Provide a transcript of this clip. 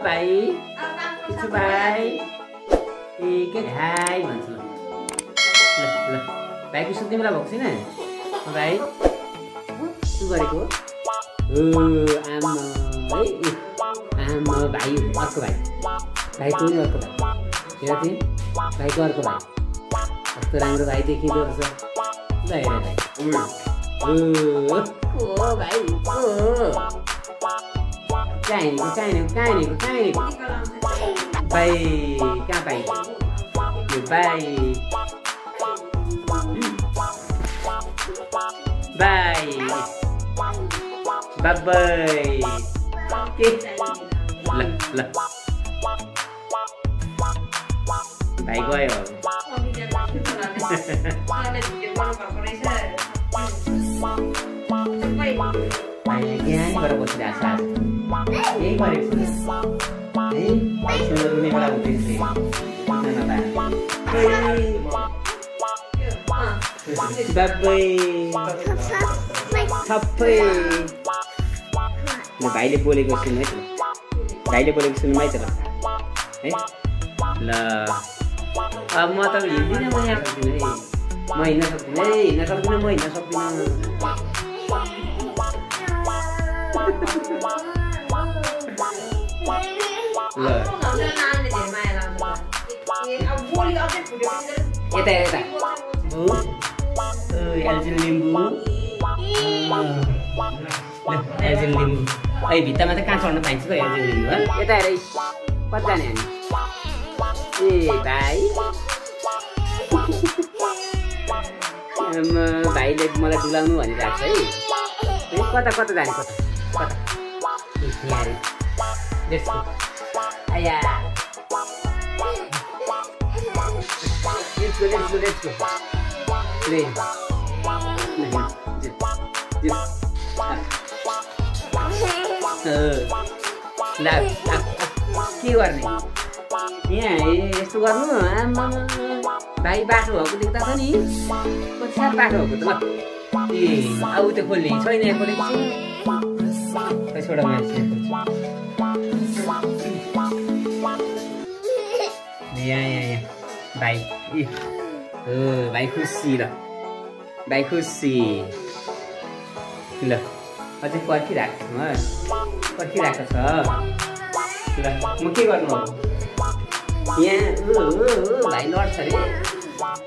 भाइ कुछु भाइ ए के हाई भन्छ ल ल भाइको सुत्ने बेला भएको छैन भाइ के गरेको ओ आमा है आमा भाइ अर्को भाइ भाइको नि अर्को भाइ हेर तिमी भाइको अर्को भाइ कस्तो राम्रो भाइ देखिँदो रहेछ ल हेर भाइ ओ भाइ ओ कहाँ हिँडेको भाइ कहाँ भाइ यो भाइ भाइ बाबाई के ल ल भाइ गयो भाइले ज्ञान गरेर बसिरहेको छ यही गरेको छु है सुन्दर रुने बेला हुँदैछ बाबाई सबै भाइले बोलेको सुन्नु है त भाइले बोलेको सुन्नु है त है ल अब म त हिँड्दिनँ म यहाँ सक्दिनँ है म हिँड्न सक्दिनँ ल यता यता एल्जिन लिम्बू एल्जिन लिम्बू अहिले भित्तामा त कहाँ चढ्न पाइन्छ त एल्जिन लिम्बू है यता हेर कति जाने हामी ए भाइ भाइले मलाई डुलाउनु भनिरहेको छ है कता कता जाने कता कता यहाँ लेट्स गो आया लेट्स गो ले के गर्ने यहाँ यस्तो गर्नु आमा भाइ बाटो भएको देख्दा छ नि कति साह्रो बाटो भएको त ल ए अब त्यो खोल्ने छैन यहाँ खोलेको छु छोडा मान्छे यहाँ भाइ भाइ खुसी ल भाइ खुसी ल अझै पर्खिरहेको छ ल म के गर्नु अब यहाँ भाइ लड्छ अरे